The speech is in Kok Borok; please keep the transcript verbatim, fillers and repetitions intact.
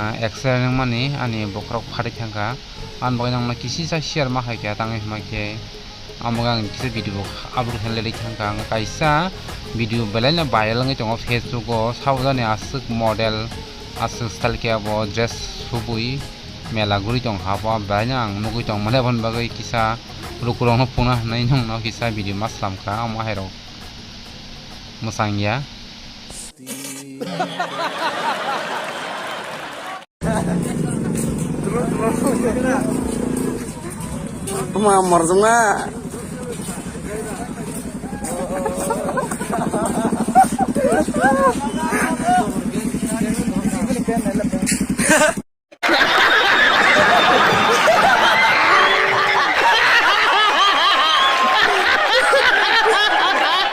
ah, X-ray nangmani ani bokhorok pharik thangkha. Ani bagwi nangno kisisa share ma khaikha, tangwi hwnba khe amo ang kisa video bo upload khe leri thangkha. Ang kaisa video belai no viral wngwi tongo Facebook o, sabujani aswk model, aswk style khe abo dress subui mela guri tong ha, bo belai no ang nugui tong mani, aboni bagwi kisa lukurokno phunukna hwnwi nongno kisa video ma slamkha, amo hairok mwchang ya. Oma morjongma.